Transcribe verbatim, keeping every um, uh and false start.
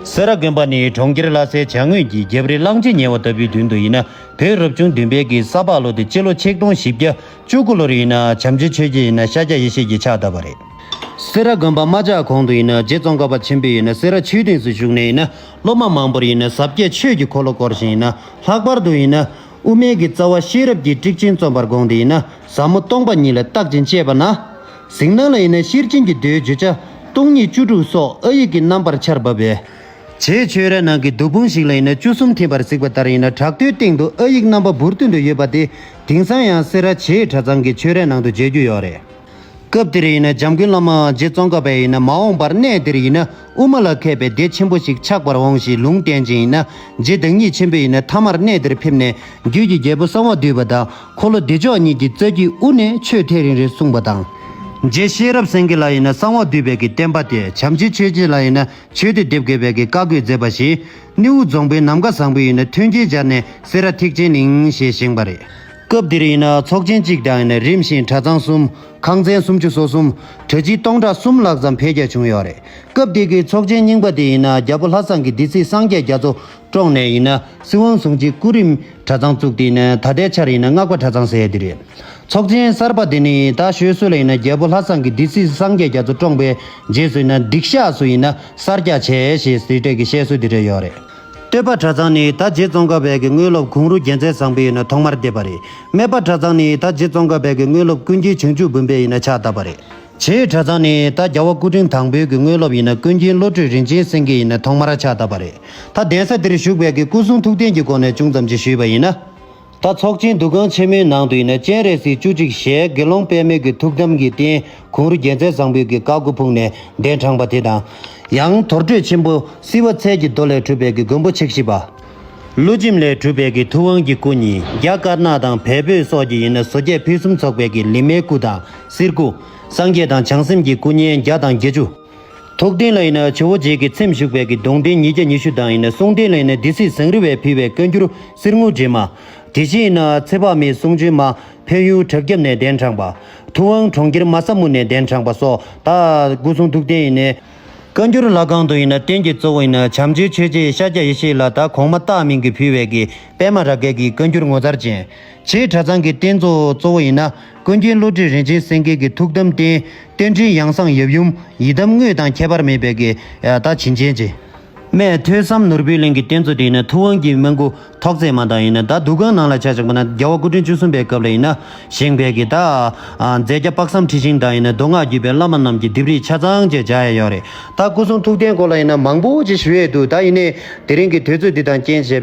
སེ་ར་དགོན་པ་ནི་གྲོང་ཁྱེར་ལྷ་སའི་བྱང་ངོས་ཀྱི་རྒྱབ་རི་གླང་ཆེན་ཉེ་བ་ལྟ་བུའི་མདུན་དུ་ཡིན་ན། བོད་རབ་བྱུང་བདུན་པའི་གི་ས་ཕག་ལོ་དེ་སྤྱི་ལོ་ཆིག་སྟོང་བཞི་བརྒྱ་བཅུ་དགུ་ལོར་ཡིན་ན་བྱམས་ཆེན་ཆོས་རྗེ་ཡིན་ན་ཤཱཀྱ་ཡེ་ཤེས་ཀྱིས་ཕྱག་བཏབ་པ་རེད། སེ་ར་དགོན་པ་མ་ཆགས་གོང་དུ་ཡིན་ན་རྗེ་ཙོང་ཁ་པ་ཆེན་པོས་ཡིན་ན་སེ་ར་ཆོས་སྡིངས་སུ་བཞུགས་ནས་ཡིན་ན་སློབ་མ་མང་པོར་ཡིན་ན་ཟབ་རྒྱས་ཆོས་ཀྱི་འཁོར་ལོ་བསྐོར་ཞིང་ཡིན་ན། ལྷག་པར་དུ་ཡིན་ན་དབུ་མའི་གི་རྩ་བ་ཤེས་རབ་ཀྱི་ཊིཀ་ཆེན་རྩོམ་པར་དགོངས་ཏེ་ཡིན་ན་ཟབ་མོ་སྟོང་པ་ཉིད་ལ་བརྟག་ཅིང་དཔྱད་པ་ན། གཟིགས་སྣང་ལ་ཡིན་ན་ཤེར་ཕྱིན་གྱི་མདོའི་བརྗོད་བྱ་སྟོང་ཉིད་བཅུ་དྲུག་སོགས་ཨ་ཡིག་གི་རྣམ་པར་འཆར་བ་བས། རྗེ་ཆོས་རའི་ནང་གི་མདོ་འབུམ་ཞིག་ལ་ཡིན་ན་བཅུ་གསུམ་ཐིམ་པར་གཟིགས་པ་ལྟར་ཡིན་ན་བྲག་རྡོའི་སྟེང་དུ་ཨ་ཡིག་རྣམ་པ་འབུར་བཏོན་དུ་ཡོད་པ་དེ་དེང་སང་ཡང་སེ་ར་རྗེ་གྲྭ་ཚང་གི་ཆོས་རའི་ནང་དུ་མཇལ་རྒྱུ་ཡོད་རེད། སྐབས་དེར་ཡིན་ན་འཇམ་མགོན་བླ་མ་རྗེ་ཙོང་ཁ་པས་ཡིན་ན་མ་འོངས་པར་གནས་འདིར་ཡིན་ན་དབུ་མ་ལ་མཁས་པའི་སྡེ་ཆེན་པོ་ཞིག་ཆགས་པར་འོང་ཞེས་ལུང་བསྟན་ཅིང་ཡིན་ན་རྗེ་བདག་ཉིད་ཆེན་པོས་ཡིན་ན་ཐ་མར་གནས་འདིར་ཕེབས་ནས་རྒྱུད་ཀྱི་རྒྱལ་པོ་གསང་བ་འདུས་པ་དང་འཁོར་ལོ་བདེ་མཆོག་གཉིས་ཀྱི་རྩ་རྒྱུད་དབུ་ནས་ཆོས་ཐད་རིང་རེ་གསུངས་པ་དང་། རྗེ་ཤེས་རབ་སེང་གེ་ལ་ཡིན་ན་གསང་བ་འདུས་པའི་གི་བསྟན་པ་སྟེ་བྱམས་ཆེན་ཆོས་རྗེ་ལ་ཡིན་ན་ཆོས་སྡེ་འདེབས་དགོས་པའི་གི་བཀའ་བསྒོས་མཛད་པ་བཞིན། སྣེའུ་རྫོང་དཔོན་ནམ་མཁའ་བཟང་པོས་ཡིན་ན་མཐུན་རྐྱེན་སྦྱར་ནས་སེ་ར་ཐེག་ཆེན་གླིང་ཞེས་བཞེངས་པ་རེད། སྐབས་འདིར་ཡིན་ན་ཚོགས་ཆེན་གཅིག་དང་ཡིན་ན་རིམ་བཞིན་གྲྭ་ཚང་གསུམ། ཁང་ཚན་སུམ་ཅུ་སོ་གསུམ། གྲྭ་སྤྱི་སྟོང་ཕྲག་གསུམ་ལྷག་ཙམ་འཕེལ་རྒྱས་བྱུང་ཡོད་རེད། སྐབས་དེ་གའི་ཚོགས་ཆེན་རྙིང་པ་དེ་ཡིན་ན་རྒྱལ་པོ་ལྷ་བཟང་གི་སྡེ་སྲིད་སངས་རྒྱས་རྒྱ་མཚོ་བཀྲོངས་ནས་ཡིན་ན་སྲིད་དབང་བཟུང་རྗེས་སྐུ་རིམ་གྲྭ་ཚང་བཙུགས་ཏེ་ཡིན་ན་ད་ལྟའི་ཆར་ཡིན་ན་སྔགས་པ་གྲྭ་ཚང་ཟེར་ཡ་དེ་རེད། ཚོགས་ཆེན་གསར་པ་དེ་ནི་ད་ཤོད་སྲོལ་ལ་ཡིན་ན་རྒྱལ་པོ་ལྷ་བཟང་གི་སྡེ་སྲིད་སངས་རྒྱས་རྒྱ་མཚོ་བཀྲོངས་པའི་རྗེས་སུ་ཡིན་ན་སྡིག་བཤགས་སུ་ཡིན་ན་གསར་རྒྱག་བྱས་ཞེས་ཟེར་འདྲ་གི་བཤད་སྲོལ་དེ་འདྲ་ཡོད་རེད། སྟོད་པ་གྲྭ་ཚང་ནི་ད་རྗེ་ཙོང་ཁ་པའི་གི་དངོས་སློབ་གུང་རུ་རྒྱལ་མཚན་བཟང་པོས་ཡིན་ན་ཐོག་མར་འདེབས་པ་རེད། སྨད་པ་གྲྭ་ཚང་ནི་ད་རྗེ་ཙོང་ཁ་པའི་གི་དངོས་སློབ་ཀུན་མཁྱེན་བྱང་ཆུབ་འབུམ་པས་ཡིན་ན་ཕྱག་བཏབ་པ་རེད། རྗེ་གྲྭ་ཚང་ནི་ད་རྒྱལ་བ་སྐུ་ཕྲེང་དང་པོའི་གི་དངོས་སློབ་ཡིན་ན་ཀུན་མཁྱེན་བློ་གྲོས་རིན་ཆེན་སེང་གེས་ཡིན་ན་ཐོག་མར་ཕྱག་བཏབ་པ་རེད། ད་གདན་ས་འདིར་བཞུགས་པའི་གི་སྐུ་གསུང་ཐུགས་རྟེན་གྱི་སྒོ་ནས་ཅུང་ཙམ་ཅིག་ཞུས་པ་ཡིན་ན། ད་ཚོགས་ཆེན་འདུ་ཁང་ཆེན་མོའི་ནང་དུ་ཡིན་ན་སྤྱན་རས་གཟིགས་བཅུ་གཅིག་ཞལ་དགེ་སློང་པདྨའི་གི་ཐུགས་དམ་གྱི་རྟེན་གུང་རུ་རྒྱལ་མཚན་བཟང་པོའི་གི་བཀའ་བསྒོ་ཕུལ་ནས་གདན་དྲངས་པ་དེ་དང་། ཡང་དོར་སྤྲོད་ཆེན་པོ་བསིལ་བ་ཚལ་གྱི་མདོ་ལས་གྲུབ་པའི་གི་མགོན་པོ་ཆིག་ཤི་པ། ཀླུ་འཇིམ་ལས་གྲུབ་པའི་གི་ཐུབ་དབང་གི་སྐུ་གཉིས་རྒྱ་དཀར་ནག་དང་བལ་པོ་སོགས་ཀྱི་ཡིན་ན་བཟོ་རྒྱས་ཕུན་སུམ་ཚོགས་པའི་གི་ལི་མའི་སྐུ་དང་གསེར་སྐུ། སངས་རྒྱས་དང་བྱང་སེམས་ཀྱི་སྐུ་བརྙན་བརྒྱ་དང་བརྒྱད་ཅུ། ཐུགས་རྟེན་ལ་ཡིན་ན་ཇོ་བོ་རྗེ་གི་ཚེམས་བཞུགས་པའི་གི་གདུང་རྟེན་ཉིས་བརྒྱ་ཉི་ཤུ་དང་ཡིན་ན་གསུང་རྟེན་ལ་ཡིན་ན་སྡེ་སྲིད་ཟངས་རི་བས་ཕུལ་བའི་བཀའ་འགྱུར་གསེར་དངུལ་འདྲེས་མ། དེ་བཞིན་ཡིན་ན་ཚེ་དཔག་མེད་གསུང་བྱོན་མ་འཕན་ཡུལ་བྲག་རྒྱབ་ནས་གདན་དྲངས་པ། ཐུབ་དབང་གྲོང་ཁྱེར་མ་ས་མུ་ནས་གདན་དྲངས་པ་སོགས་ད་སྐུ་གསུང་ཐུགས་རྟེན་ཡིན་ནས། བཀའ་འགྱུར་ལྷ་ཁང་དུ་ཡིན་ན་རྟེན་གྱི་གཙོ་བོ་ཡིན་ན་བྱམས་ཆེན་ཆོས་རྗེ་ཤཱཀྱ་ཡེ་ཤེས་ལ་ད་གོང་མ་སྟག་སྨན་གྱིས་ཕུལ་བའི་གི་པདྨ་རཱ་གའི་གི་བཀའ་འགྱུར་ངོ་མཚར་ཅན། རྗེ་གྲྭ་ཚང་གི་རྟེན་གཙོ་གཙོ་བོ་ཡིན་ན་ཀུན་མཁྱེན་བློ་གྲོས་རིན་ཆེན་སེང་གེ་གི་ཐུགས་དམ་རྟེན་རྟེན་འབྲེལ་ཡང་གསང་ཡབ་ཡུམ་ཡི་དམ་དངོས་དང་ཁྱད་པར་མེད་པའི་གི་ད་བྱིན་ཅན་ཅན། སྨད་ཐོས་བསམ་ནོར་བུའི་གླིང་གི་རྟེན་གཙོ་དེ་ཡིན་ན་ཐུབ་དབང་གི་སྨན་སྐུ་ཐོག་བརྩེགས་མ་དང་ཡིན་ན་ད་འདུ་ཁང་ནང་ལ་ཆ་བཞག་པ་ན་རྒྱལ་བ་སྐུ་ཕྲེང་བཅུ་གསུམ་པའི་སྐབས་ལ་ཡིན་ན་བཞེངས་པའི་གི་ད་མཛད་བརྒྱ་དཔག་བསམ་འཁྲི་ཤིང་དང་ཡིན་ན་མདོ་སྔགས་བརྒྱུད་པའི་བླ་མ་རྣམས་ཀྱི་ལྡེབས་རིས་ཆ་ཚང་བཅས་སྦྱར་ཡ་ཡོད་རེད། ད་སྐུ་གསུང་ཐུགས་རྟེན་སྐོར་ལ་ཡིན་ན་མང་པོ་ཅིག་ཞུ་ཡས་འདུག་ད་ཡིན་ནའི་དེ་རིང་གི་དུས་ཚོད་འདི་དང་རྐྱེན་བྱས་པའི།